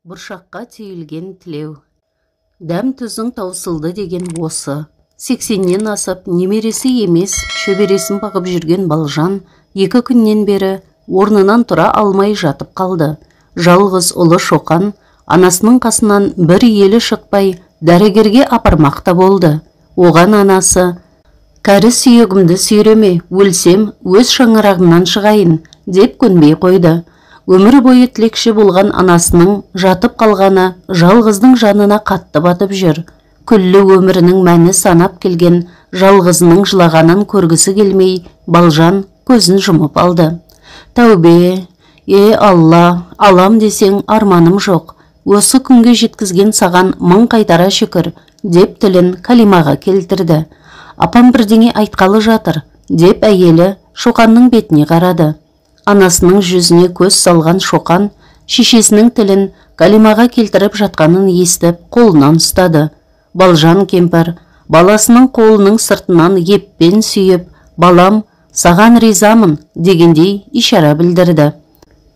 Бұршаққа түйілген тілеу. Дәм-тұзың таусылды деген осы. 80-нен асып, немересі емес, шөбересін бағып жүрген Балжан 2 күннен бері орнынан тұра алмай жатып қалды. Жалғыз ұлы Шоқан анасының қасынан бір елі шықпай дәрігерге апармақта болды. Оған анасы: «Кәрі сүйегімді сүйреме, өлсем өз шаңырағымнан шығайын», деп көнбей қойды. Өмір бойы тілекші болған анасының жатып қалғаны жалғыздың жанына қатты батып жүр. Күллі өмірінің мәні санап келген жалғызының жылағанын көргісі келмей, Балжан көзін жұмып алды. Тәубе, е Алла, алам десең арманым жоқ. Осы күнге жеткізген саған мың қайтара шүкір, деп тілін калимаға келтірді. Апам бірдеңе айтқалы жатыр, деп әйелі Шоқанның бетіне қарады. Анасының жүзіне көз салған Шоқан шешесінің тілін калимаға келтіріп жатқанын естіп, қолынан ұстады. Балжан кемпір баласының қолының сыртынан еппен сүйіп, «Балам, саған ризамын», дегендей ишара білдірді.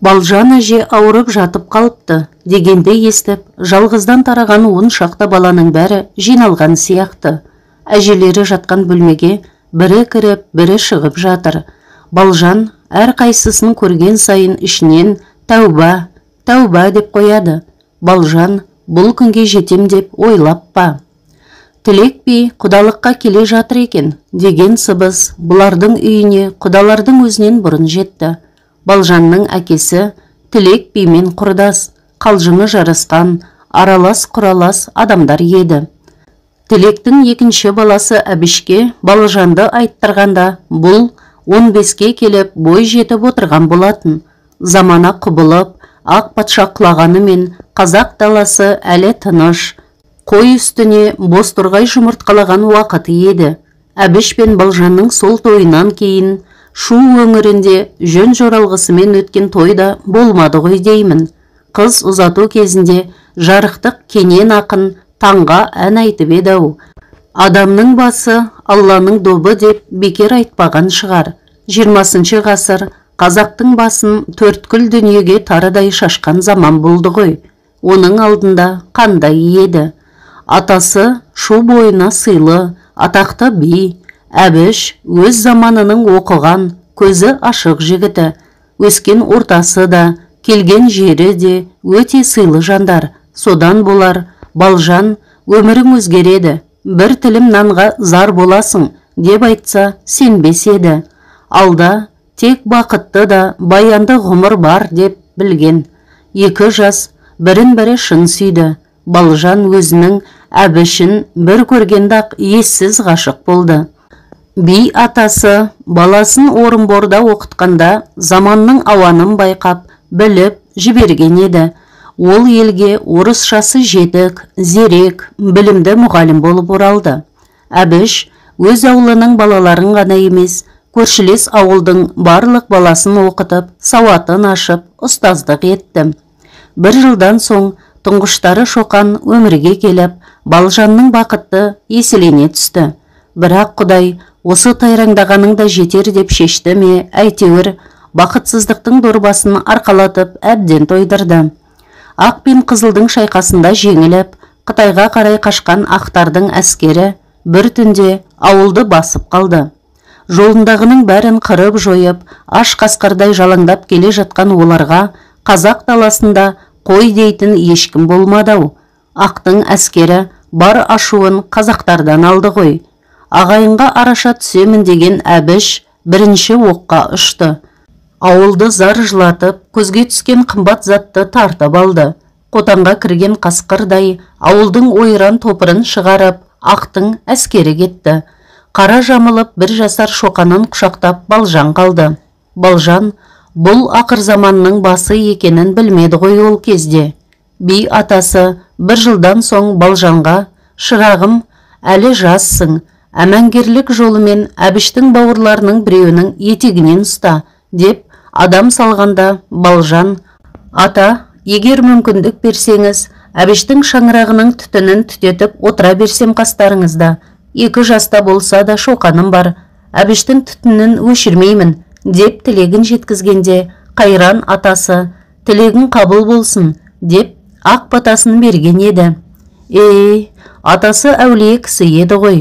Балжан әже ауырып жатып қалыпты дегенді естіп, жалғыздан тараған 10 шақты баланың бәрі жиналған сияқты. Әжелері жатқан бөлмеге бірі кіріп, бірі шығып жатыр. Балжан әрқайсысын көрген сайын ішінен «Тәуба, тәуба» деп қояды. Балжан бұл күнге жетем деп ойлап па? Тілек би құдалыққа келе жатыр екен деген сыбыс бұлардың үйіне құдалардың өзінен бұрын жетті. Балжанның әкесі Тілек бимен құрдас, қалжыңы жарасқан, аралас-құралас адамдар еді. Тілектің екінші баласы Әбішке Балжанды айттырғанда бұл 15-ке келіп бой жетіп отырған болатын. Замана құбылып, ақ патша құлағанымен қазақ даласы әлі тыныш, қой үстіне бозторғай жұмыртқалаған уақыты еді. Әбіш пен Балжанның сол тойынан кейін Шу өңірінде жөн жоралғысымен өткен той да болмады ғой деймін. Қыз ұзату кезінде жарықтық Кенен ақын таңға ән айтып еді-ау. Адамның басы Алланың добы деп бекер айтпаған шығар. 20 ғасыр қазақтың басын төрткүл дүниеге тарыдай шашқан заман болды ғой. Оның алдында қандай еді? Атасы Шу бойына сыйлы, атақты би, Әбіш өз заманының оқыған, көзі ашық жігіті. Өскен ортасы да, келген жері де өте сыйлы жандар. Содан болар, Балжан, өмірің өзгереді, бір тілім нанға зар боласың, деп айтса, сенбес еді. Алда тек бақытты да баянды ғұмыр бар деп білген. 2 жас бірін-бірі шын сүйді. Балжан өзінің Әбішін бір көргенде-ақ ессіз ғашық болды. Би атасы баласын Орынборда оқытқанда заманның ауанын байқап, біліп жіберген еді. Ол елге орысшасы жетік, зерек, білімді мұғалім болып оралды. Әбіш өз аулының балаларын ғана емес, көршілес ауылдың барлық баласын оқытып, сауатын ашып, ұстаздық етті. Бір жылдан соң тұңғыштары Шоқан өмірге келіп, Балжанның бақытты еселене түсті. Бірақ Құдай осы тайраңдағаның да жетер деп шешті ме, әйтеуір бақытсыздықтың дорбасын арқалатып әбден тойдырды. Ақ пен қызылдың шайқасында жеңіліп, Қытайға қарай қашқан ақтардың әскері бір түнде ауылды басып қалды. Жолындағының бәрін қырып жойып, аш қасқырдай жалаңдап келе жатқан оларға қазақ даласында қой дейтін ешкім болмады-ау. Ақтың әскері бар ашуын қазақтардан алды ғой. Ағайынға араша түсемін деген Әбіш бірінші оққа ұшты. Ауылды зар жылатып, көзге түскен қымбат затты тартып алды. Қотанға кірген қасқырдай ауылдың ойран топырын шығарып, ақтың әскері кетті. Қара жамылып бір жасар Шоқанын құшақтап Балжан қалды. Балжан бұл ақыр заманның басы екенін білмеді ғой ол кезде. Би атасы бір жылдан соң Балжанға: «Шырағым, әлі жассың, әмәнгерлік жолымен Әбіштің бауырларының біреуінің етегінен ұста», деп адам салғанда Балжан: «Ата, егер мүмкіндік берсеңіз, Әбіштің шаңырағының түтінін түтетіп отыра берсем қастарыңызда. 2 жаста болса да Шоқаным бар, Әбіштің түтінін өшірмеймін», деп тілегін жеткізгенде қайран атасы: «Тілегің қабыл болсын», деп Ақ батасын берген еді. Ей, атасы әулие кісі еді ғой.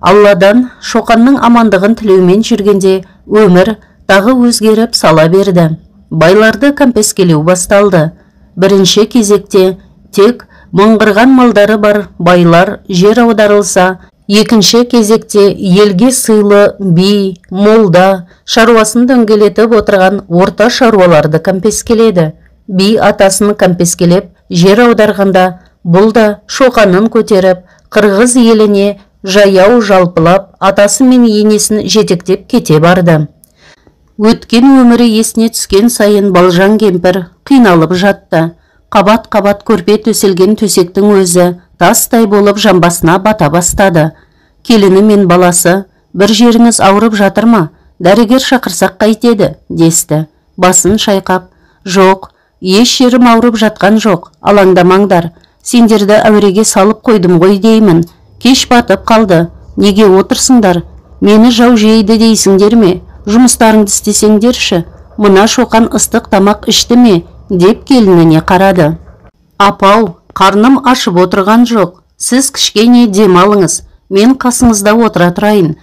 Алладан Шоқанның амандығын тілеумен жүргенде өмір тағы өзгеріп сала берді. Байларды кәмпескелеу басталды. Бірінші кезекте тек мыңғырған малдары бар байлар жер аударылса, екінші кезекте елге сыйлы би, молда, шаруасын дөңгелетіп отырған орта шаруаларды кәмпескеледі. Би атасын кәмпескелеп жер аударғанда, бұл да Шоқанын көтеріп, қырғыз еліне жаяу жалпылап, атасы мен енесін жетектеп кете барды. Өткен өмірі есіне түскен сайын Балжан кемпір қиналып жатты. Қабат-қабат көрпе төселген төсектің өзі тастай болып жамбасына бата бастады. Келіні мен баласы, бір жеріңіз ауырып жатыр ма? Дәрігер шақырсақ қайтеді, десті. Басын шайқап, жоқ, еш жерім ауырып жатқан жоқ, алаңдамаңдар. Сендерді әуреге салып қойдым ғой деймін. Кеш батып қалды. Неге отырсыңдар? Мені жау жейді дейсіңдер ме? Жұмыстарыңды істесеңдерші. Мына Шоқан ыстық тамақ ішті ме? Деп келініне қарады. Апау, қарным ашып отырған жоқ. Сіз кішкене демалыңыз, мен қасыңызда отыра тұрайын,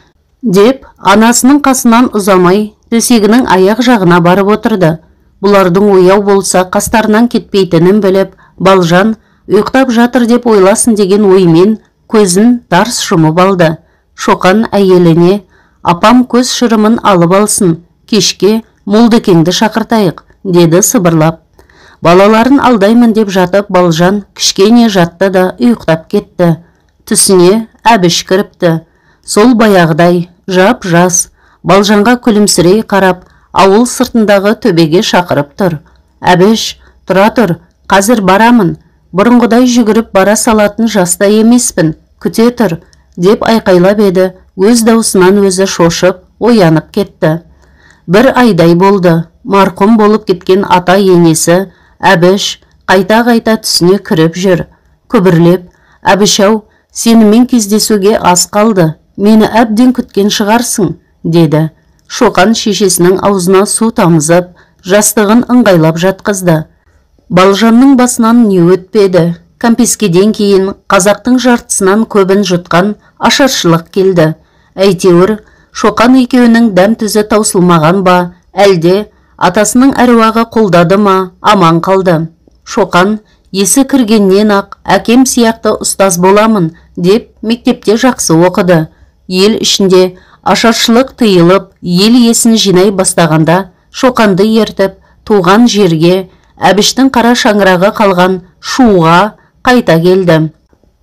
деп анасының қасынан ұзамай төсегінің аяқ жағына барып отырды. Бұлардың ояу болса қастарынан кетпейтінін біліп, Балжан ұйықтап жатыр деп ойласын деген оймен көзін тарс жұмып алды. Шоқан әйеліне, апам көз шырымын алып алсын, кешке молдекеңді шақыртайық, деді сыбырлап. Балаларын алдаймын деп жатып, Балжан кішкене жатты да ұйықтап кетті. Түсіне Әбіш кіріпті. Сол баяғыдай, жап-жас, Балжанға күлімсірей қарап, ауыл сыртындағы төбеге шақырып тұр. Әбіш, тұра тұр, қазір барамын. Бұрынғыдай жүгіріп бара салатын жаста емеспін, күте тұр, деп айқайлап еді, өз даусынан өзі шошып, оянып кетті. Бір айдай болды, марқұм болып кеткен ата енесі Әбіш қайта-қайта түсіне кіріп жүр. Күбірлеп, Әбіш-ау, сенімен кездесуге аз қалды, мені әбден күткен шығарсың, деді. Шоқан шешесінің аузына су тамызып, жастығын ыңғайлап жатқызды. Балжанның басынан не өтпеді. Кәмпескеден кейін қазақтың жартысынан көбін жұтқан ашаршылық келді. Әйтеуір, Шоқан екеуінің дәм түзі таусылмаған ба, әлде атасының әруағы қолдады ма, аман қалды. Шоқан есі кіргеннен ақ әкем сияқты ұстаз боламын деп мектепте жақсы оқыды. Ел ішінде ашаршылық тыйылып, ел есін жинай бастағанда Шоқанды ертіп, туған жерге, Әбіштің қара шаңырағы қалған Шуға қайта келді.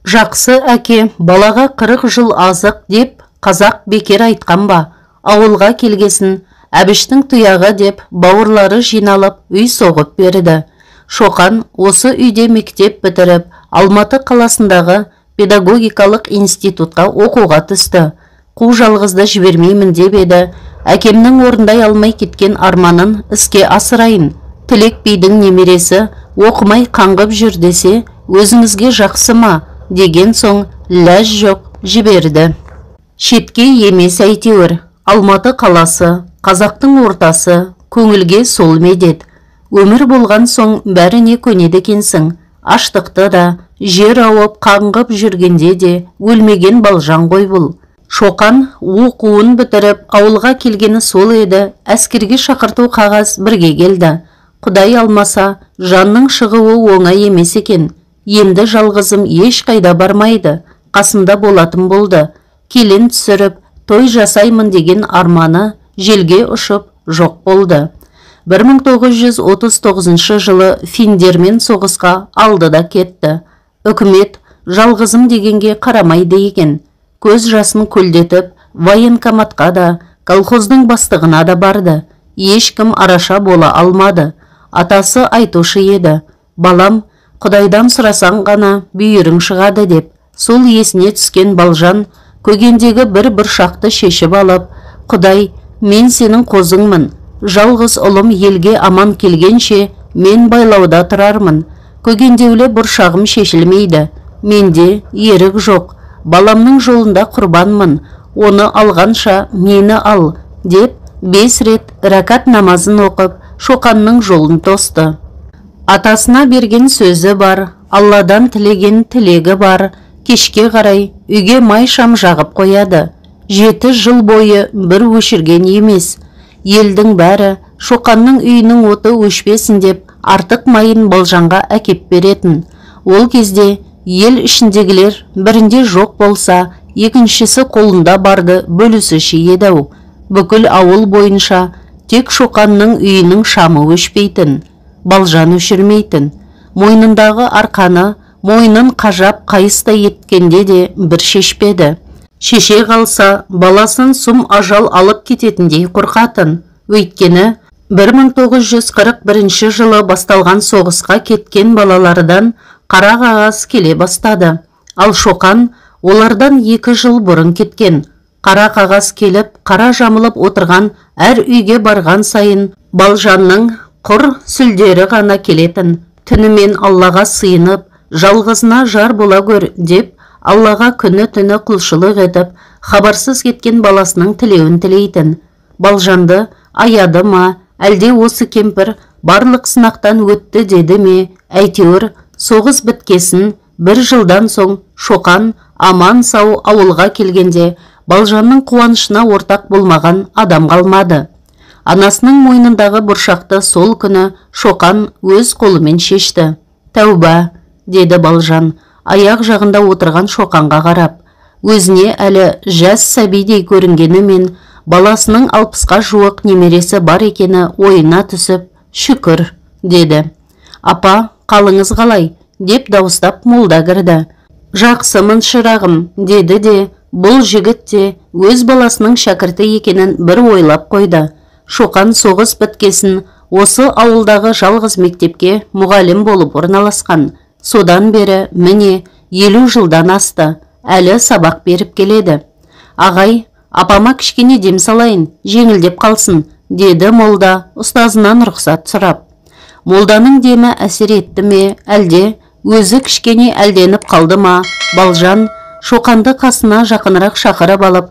Жақсы әке балаға 40 жыл азық деп қазақ бекер айтқан ба? Ауылға келгесін Әбіштің тұяғы деп бауырлары жиналып үй соғып берді. Шоқан осы үйде мектеп бітіріп, Алматы қаласындағы педагогикалық институтқа оқуға түсті. Қу жалғызды жібермеймін деп еді, әкемнің орындай алмай кеткен арманын іске асырайын. Тілек бидің немересі оқымай қаңғып жүр десе, өзіңізге жақсы ма деген соң ләж жоқ жіберді. Шетке емес әйтеуір, Алматы қаласы, қазақтың ортасы, көңілге сол медет. Өмір болған соң бәріне көнеді екенсің. Аштықты да, жер ауып қаңғып жүргенде де өлмеген Балжан ғой бұл. Шоқан оқуын бітіріп, ауылға келгені сол еді, әскерге шақырту қағаз бірге келді. Құдай алмаса, жанның шығуы оңай емес екен. Енді жалғызым ешқайда бармайды, қасымда болатын болды. Келін түсіріп, той жасаймын деген арманы желге ұшып жоқ болды. 1939 жылы финдермен соғысқа алды да кетті. Үкімет жалғызым дегенге қарамайды екен. Көз жасын көлдетіп, военкоматқа да, колхоздың бастығына да барды. Ешкім араша бола алмады. Атасы айтушы еді, балам, Құдайдан сұрасаң ғана бүйірің шығады деп. Сол есіне түскен Балжан көгендегі бір бұршақты шешіп алып, Құдай, мен сенің қозыңмын, жалғыз ұлым елге аман келгенше мен байлауда тұрармын. Көгендеулі бұршағым шешілмейді, менде ерік жоқ, баламның жолында құрбанмын, оны алғанша мені ал, деп 5 рет рәкат намазын оқып, Шоқанның жолын тосты. Атасына берген сөзі бар, Алладан тілеген тілегі бар, кешке қарай үйге май шам жағып қояды. 7 жыл бойы бір өшірген емес. Елдің бәрі Шоқанның үйінің оты өшпесін деп артық майын Балжанға әкеп беретін. Ол кезде ел ішіндегілер бірінде жоқ болса, екіншісі қолында барды бөлісуші еді-ау. Бүкіл ауыл бойынша тек Шоқанның үйінің шамы өшпейтін, Балжан өшірмейтін. Мойнындағы арқаны мойнын қажап қайыстай еткенде де бір шешпеді. Шеше қалса, баласын сұм ажал алып кететіндей қорқатын. Өйткені 1941 жылы басталған соғысқа кеткен балалардан қара қағаз келе бастады. Ал Шоқан олардан 2 жыл бұрын кеткен. Қара қағаз келіп, қара жамылып отырған әр үйге барған сайын Балжанның құр сүлдері ғана келетін. Түнімен Аллаға сыйынып, жалғызына жар бола көр деп, Аллаға күні-түні құлшылық етіп, хабарсыз кеткен баласының тілеуін тілейтін. Балжанды аяды ма, әлде осы кемпір барлық сынақтан өтті деді ме, әйтеуір соғыс біткесін 1 жылдан соң Шоқан аман сау ауылға келгенде Балжанның қуанышына ортақ болмаған адам қалмады. Анасының мойнындағы бұршақты сол күні Шоқан өз қолымен шешті. Тәуба, деді Балжан, аяқ жағында отырған Шоқанға қарап. Өзіне әлі жас сәбидей көрінгенімен баласының 60-қа жуық немересі бар екені ойына түсіп, шүкір, деді. Апа, қалыңыз қалай, деп дауыстап молда кірді. Жақсымын, шырағым, деді де, бұл жігіт те өз баласының шәкірті екенін бір ойлап қойды. Шоқан соғыс біткесін осы ауылдағы жалғыз мектепке мұғалім болып орналасқан. Содан бері міне 50 жылдан асты, әлі сабақ беріп келеді. Ағай, апама кішкене дем салайын, жеңілдеп қалсын, деді молда ұстазынан рұқсат сұрап. Молданың демі әсер етті ме, әлде өзі кішкене әлденіп қалды ма, Балжан Шоқанды қасына жақынырақ шақырып алып,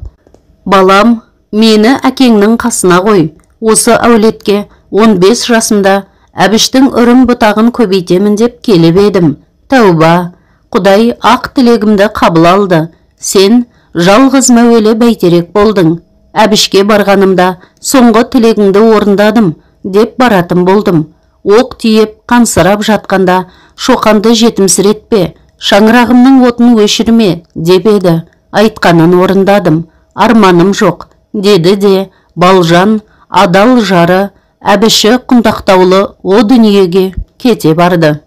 балам, мені әкеңнің қасына қой, осы әулетке 15 жасымда Әбіштің үрім бұтағын көбейтемін деп келіп едім. Тәуба, Құдай ақ тілегімді қабыл алды. Сен жалғыз мәуелі бәйтерек болдың. Әбішке барғанымда соңғы тілегіңді орындадым деп баратын болдым. Оқ тиіп қансырап жатқанда Шоқанды жетімсіретпе, шаңырағымның отын өшірме деп еді. Айтқанын орындадым, арманым жоқ, деді де Балжан адал жары Әбіші құндақтаулы о дүниеге кете барды.